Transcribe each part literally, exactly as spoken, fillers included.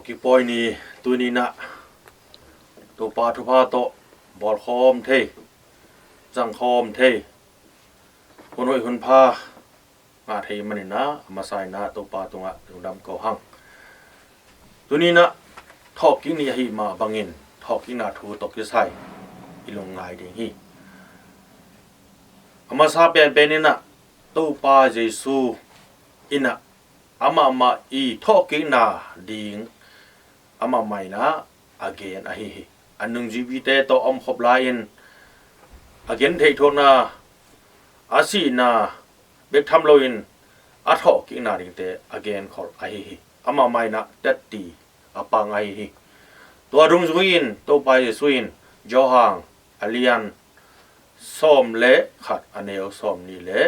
Kipawi ni tuni-in ah Topa thupha tawh bawlkhawm thei, zangkhawm thei, hun hoih hun pha ngah thei manin ah a masa-in ah Topa tungah lungdam ko hang. Tuni-in ah thawhkik ni ahih mah bangin thawhkikna thu tawh kisai i lungngai ding hi. A masa penpen in ah Topa Jesu in ah amah mah i thawhkikna ding amah mah in ah a gen ahi hi. A nungzuipite tawh a omkhop lai-in a gentheih thuakna, a sihna bek tham loin a thawhkikna dingte a genkholh ahi hi. Amah mah in ah tetti a pang ahi hi. Tua dungzui-in Topa Jesu in Johan a lian sawm le khat, a neu sawmnih le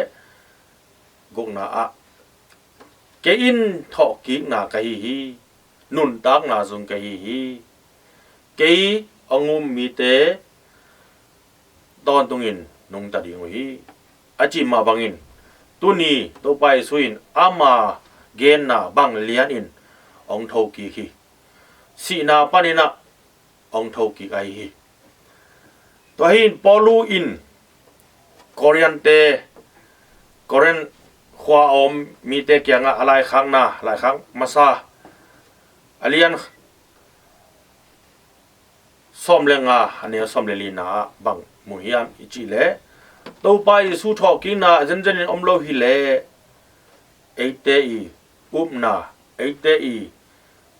gukna ah, "Kei in thawhkikna ka hi hi, nuntakna zong ka hi hi. Kei hong um mite tawntungin nungta ding uh hi," a cih mah bangin tuni Topa Jesu in ama genna bang lianin hong thokik hi. Sihna panin ah hong thokik ahi hi. Tua hi-in Paulu in Korinthte, Korinth khua a om mite kiangah a laikhakna, laikhak masa a lian sawm le nga, a neu sawm le lina ah bang mu hiam i cih leh, Topa Jesu thawhkikna a zenzenin om lo hi leh, eite i upna, eite i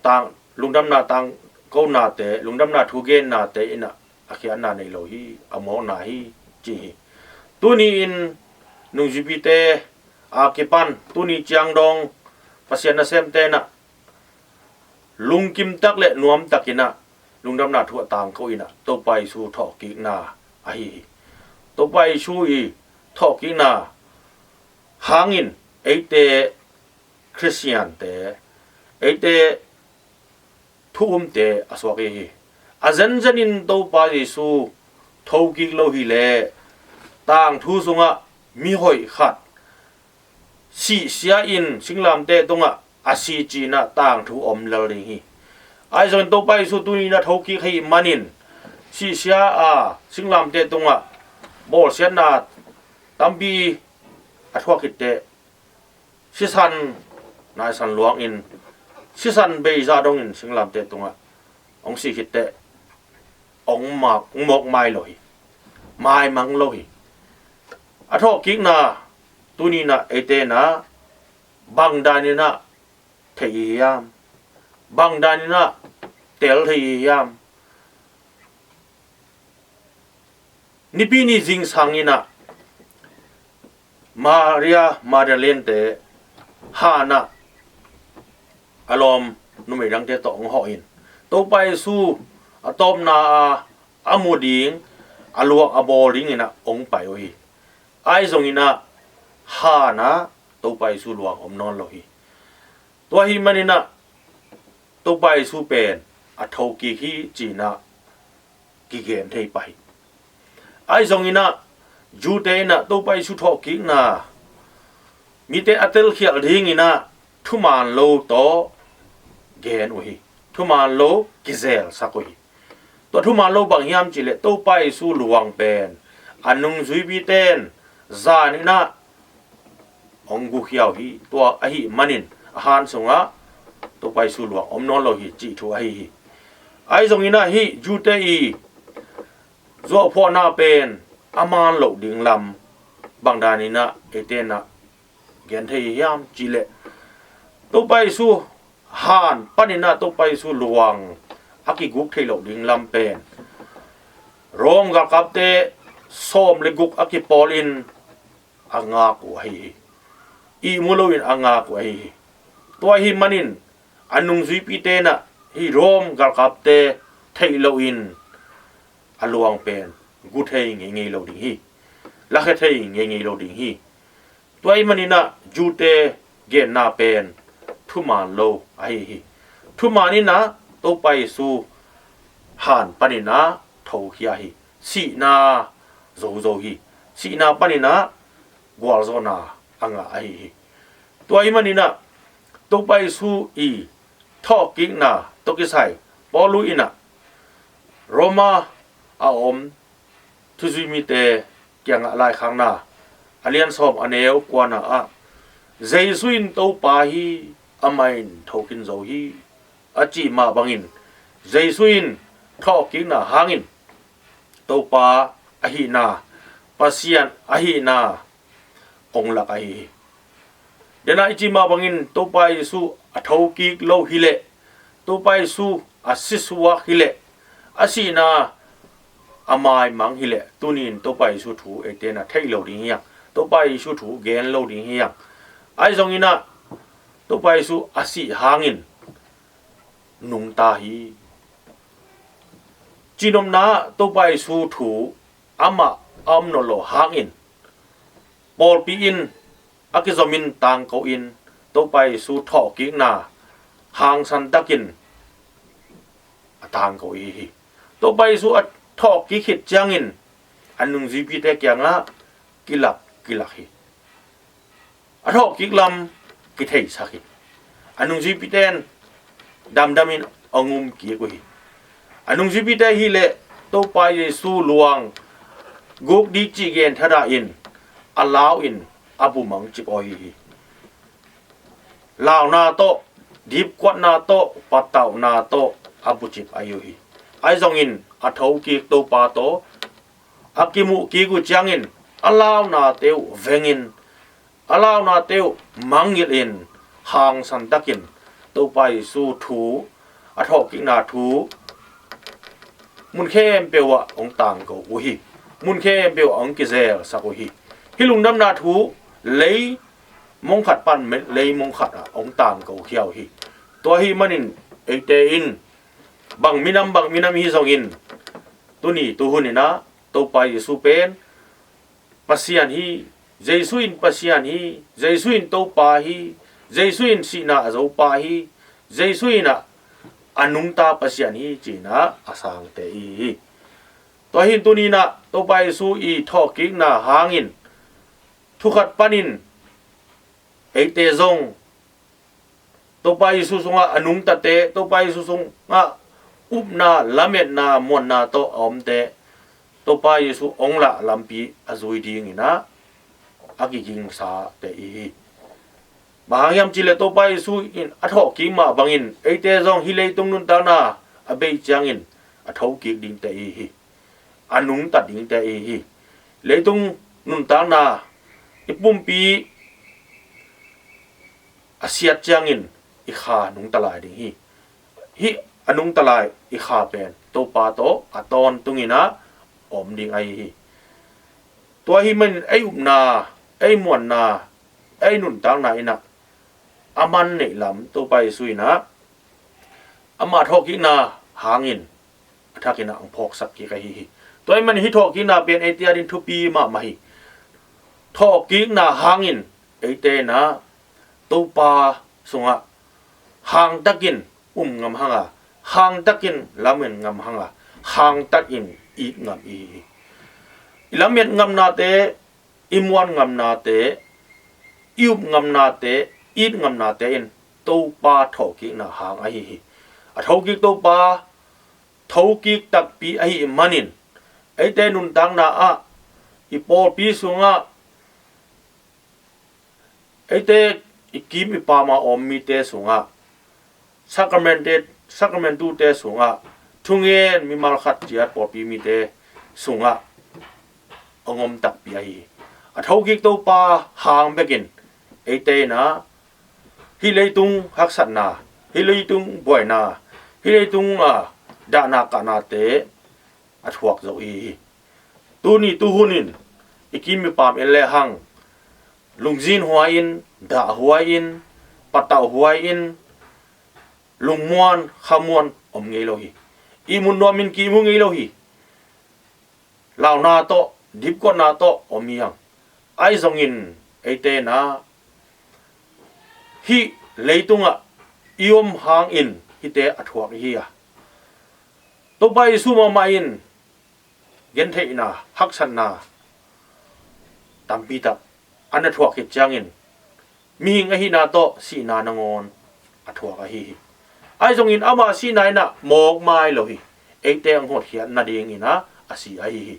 tang, lungdamna tangkonate, lungdamna thugennate in ah a khiatna nei lo hi, a mawkna hi, ci hi. Tuni-in nungzuipite a kipan, tuni ciang dong Pasian nasemte in ah lungkim tak le nuam takin ah lungdamna thu a tangko in ah Topa Jesu thawhkikna ahi hi. Topa Jesu i thawhkikna hangin eite Khristiante, eite thu umte a suak ahi hi. A zenzenin Topa Jesu thokik lo hi leh, tangthu sungah mihoih khat sihsia in singlamteh tungah a si ci-in ah tangthu om lel ding hi. Ahi zongin Topa Jesu tuni-in ah thokik ahih manin sihsia a singlamteh tungah bawlsiatna tampi a thuak khit teh, sisan naisan luangin, sisan beizah dongin singlamteh tungah hong si khit teh, hong mak, hong mawk mai lo hi, maimang lo hi. A thawhkikna tuni-in ah eite in ah bang danin ah thei i hiam? Bang danin ah tel thei i hiam? Nipi ni zingsang in ah Maria Magdalene-te han ah a lawm numei dangte tawh hong hawh in, Topa Jesu a tawpna a, a mu ding, a luak a bawl dingin ah hong pai uh hi. Ahi zongin ah han ah Topa Jesu luang om nawn lo hi. Tua ahih manin ah Topa Jesu pen a thokik hi ci-in ah kigen thei pah hi. Ahi zongin ah Jew-te in ah Topa Jesu thawhkikna mite a telkhialh dingin ah thuman lo tawh gen uh hi. Thuman lo kizelsak uh hi. Tua thuman lo bang hiam cih leh Topa Jesu luang pen a nungzuipite in zan in ah hong gukhia uh hi. Tua ahih manin a han sungah Topa Jesu luang om nawn lo hi cih thu ahi hi. Ahi zongin ah hih Jew-te i zuahphuahna pen a man loh ding lam bang danin ah eite in ah gen thei hiam cih leh, Topa Jesu han panin ah Topa Jesu luang a kiguk theih loh ding lam pen Rom galkapte sawm le guk a kipawl in a ngak uh ahi hi. Ihmu loin a ngak uh ahi hi. Tua ahih manin a nungzuipite in ah hih Rom galkapte theih loin a luang pen gu thei ngeingei lo ding hi. Lakhia thei ngeingei lo ding hi. Tua ahih manin ah Jew-te genna pen thuman lo ahi hi. Thuman in ah Topa Jesu han panin ah thokhia hi. Sihna zozo hi. Sihna panin ah gualzawhna a ngah ahi hi. Tua ahih manin ah Topa Jesu i thawhkikna tawh kisai Paulu in ah Roma a om thuzui mite kiangah laikhakna a lian sawm a neu kuana ah, Jesu in Topa hi, amah in thokin zo hi, a cih mah bangin Jesu in thawhkikna hangin Topa ahihna, Pasian ahihna ong lak ahi hi. Dena i cih mah bangin Topa Jesu a thokik lo hileh, Topa Jesu a sisuak hileh, a sihna a maimang hileh, tunin Topa Jesu thu eite na theih lo ding hi hang, Topa Jesu thu gen lo ding hi hang. Ahi zongin ah Topa Jesu a sih hangin nungta hi. Cihnopna ah Topa Jesu thu amah a om nawn lo hangin pawlpi in a kizomin tangko in Topa Jesu thawhkikna hangsan takin a tangko i hi hi. Topa Jesu a thawhkik khit ciangin a nungzuipite kiangah kilak kilak hi. A thawhkik lam kitheisak hi. A nungzuipite in damdamin a ngum kik uh hi. A nungzuipite hileh Topa Jesu luang guk dik cih gen thadah in a lau in a bumang cip aw hi hi. Launa tawh, dipkuatna tawh, patauhna tawh a bucip ahi uh hi. Ahi zongin a thokik Topa tawh a kimuh kik uh ciangin a launate uh vengin a launate uh mangngilhin hangsan takin Topa Jesu thu, a thawhkikna thu mun khempeuh ah hong tangko uh hi. Mun khempeuh ah hong kizelsak uh hi. Hih lungdamna thu lei mongkhat pan lei mongkhat ah hong tangko khia uh hi. Tua ahih manin eite in bang minam bang minam hi zongin tuni tuhun in ah Topa Jesu pen Pasian hi, Jesu in Pasian hi, Jesu in Topa hi, Jesu in sihna a zopa hi, Jesu in ah a nungta Pasian hi ci-in ah a sangte i hi hi. Tua hi in tuni in ah Topa Jesu i thawhkikna hangin thukhat panin eite zong Topa Jesu sungah a nungtate, Topa Jesu sungah upna, lametna, muanna tawh a omte Topa Jesu ong lah lampi a zui dingin ah a kigingsate i hi. Bang hang hiam cihleh Topa Jesu in a thawhkik mah bangin eite zong hih leitung nuntakna a bei ciangin a thokik dingte i hi. A nungta dingte i hi. Leitung nuntakna i pumpi a siat ciangin i kha nungta lai ding hi. Hih a nungta lai i kha pen Topa tawh a tawntungin ah om ding ahi hi. Tua ahih manin ei upna, ei muanna, ei nuntakna in ah a man neih lam Topa Jesu in ah amah thawhkikna hangin a thakin ah hong phawksak kik ahi hi. Tua ahih manin hih thawhkikna pen eite adingin thupi mahmah hi. Thawhkikna hangin eite in ah Topa sungah hangtakin um ngam hang a, hangtakin lamen ngam hang a, hangtakin it ngam i hi hi. I lamet ngamnate, i muan ngamnate, i up ngamnate, it ngamnate in Topa thawhkikna hang ahi hi. A thokik Topa thokik takpi ahih manin eite nuntakna ah, i pawlpi sungah, eite i kim i pam a om mite sungah, sakramente, sakramentute sungah, thungen mimal khat ciat pawlpi mite sungah a ngom takpi ahi hi. A thokik Topa hang bekin eite in ah hih leitung haksatna, hih leitung buaina, hih leitung ah dahna kahnate a thuak zo i hi hi. Tuni tuhun in i kim i pam en lehang lungzin huai in, dah huai in, patauh huai in, lungmuan khamuan om ngei lo hi. Ihmut nuamin ki-ihmu ngei lo hi. Launa tawh, dipkuatna tawh om hi hang. Ahi zongin eite in ah hih leitungah i om hangin hihte a thuak i hi a, Topa Jesu mahmah in gentheihna, haksatna tampi tak a na thuak khit ciangin mihing ahihna tawh sihna nangawn a thuak ahi hi. Ahi zongin ama sihna in ah mawkmai lo hi. Eite hong hotkhiat nadingin ah a si ahi hi.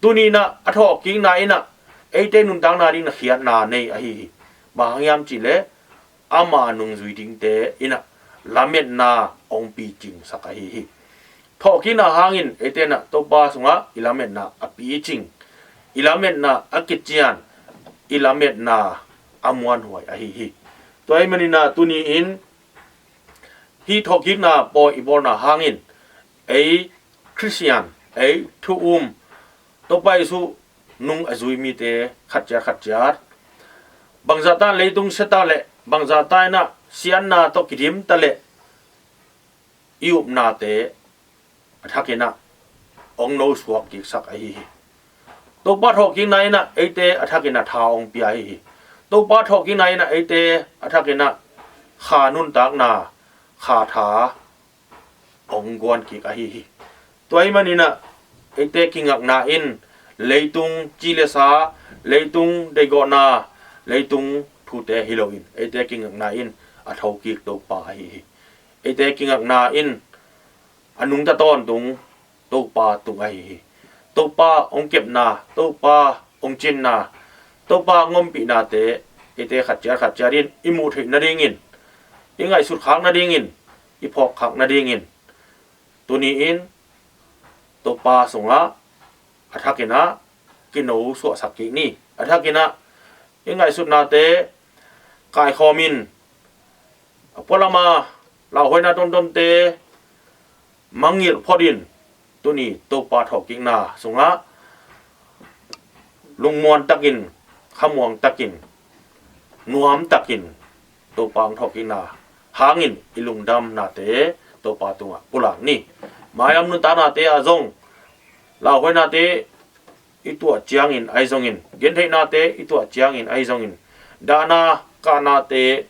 Tuni in ah a thawhkikna in ah eite nuntakna ding na khiatna nei ahi hi. Bang hang hiam cih leh ama nungzui dingte in ah lametna hong picingsak ahi hi. Thawhkikna hangin eite in ah Topa sungah i lametna a picing, i lametna a kician, i lametna a muanhuai ahi hi. Tua ahih manin ah tuni-in hih thawhkikna pawi i bawlna hangin ei Khristian, ei thu-um, Topa Jesuh nung a zui mite khat ciat khat ciat, bangzah ta in leitung sia ta leh, bangzah ta in ah siatna tawh kidim ta leh, i upnate a thakin ah hong nosuak kiksak ahi hi. Topa thawhkikna in ah eite a thakin ah tha hong pia ahi hi. Topa thawhkikna in ah eite a thakin ah kha nuntakna, kha tha hong guan kik ahi hi. Tua ahih manin ah eite kingakna in leitung ci le sa, leitung deihgawhna, leitung thute hi loin eite kingakna in a thokik Topa ahi hi. Eite kingakna in a nungta tawntung Topa tung ahi hi. Topa hong kepna, Topa hong cinna, Topa hong ompihnate eite khat ciat khat ciat in i muh theih nadingin, i ngaihsut khak nadingin, i phawk khak nadingin tuni-in Topa sungah a thakin ah kino suahsak kik ni. A thakin ah i ngaihsutnate kaikhawmin a pualama lauhuaina tuamtuamte mangngilh photin tuni Topa thawhkikna sungah lungmuan takin, khamuang takin, nuam takin Topa hong thawhkikna hangin i lungdamnate Topa tungah pulak ni. Mailam nuntaknate ah zong lauhuainate i tuah ciangin ahi zongin, gentheihnate i tuah ciangin ahi zongin, dahna kahnate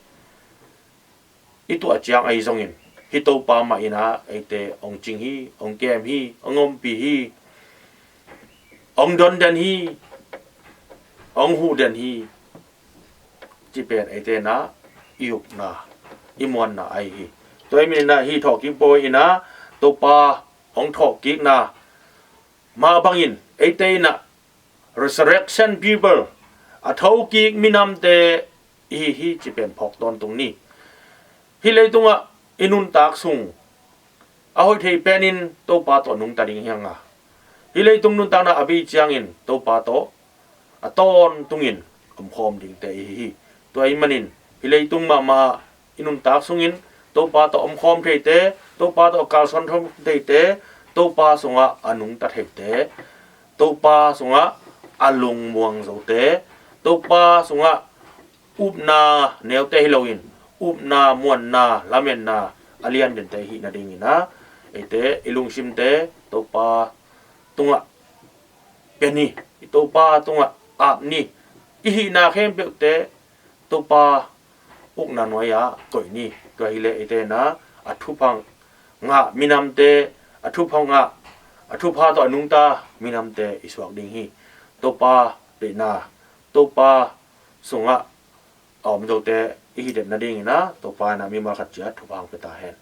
i tuah ciang ahi zongin, hih Topa mah in ah eite hong cing hi, hong kem hi, hong ompih hi, hong don den hi, hong huh den hi. Cih pen eite in ah i upna, i muanna ahi hi. Tua ahih manin ah hih thawhkik pawi in ah Topa hong thawhkikna mah bangin eite in ah resurrection people, a thokik minamte i hi hi cih pen phawk tawntung ni. Hih leitungah i nuntak sung a hoih thei penin Topa tawh nungta ding hi hang a, hih leitung nuntakna a bei ciangin Topa tawh a tawntungin omkhawm dingte i hi hi. Tua ahih manin hih leitung mahmah i nuntak sungin Topa tawh omkhawm theite, Topa tawh kalsuan thawm theite, Topa sungah a nungta theite, Topa sungah a lungmuang zote, Topa sungah upna neute hi loin, upna, muanna, lametna a lian dente i hih nadingin ah eite i lungsimte Topa tungah pia ni. I Topa tungah ap ni. I hihna khempeuhte Topa ukna nuai-ah koih ni. Tua hileh eite in ah a thupha ngah minamte, a thupha ngah, a thupha tawh a nungta minamte i suak ding hi. Topa deihna, Topa sungah a om zote i hi den nadingin ah Topa in ah mimal khat ciat thupha hong pia ta hen.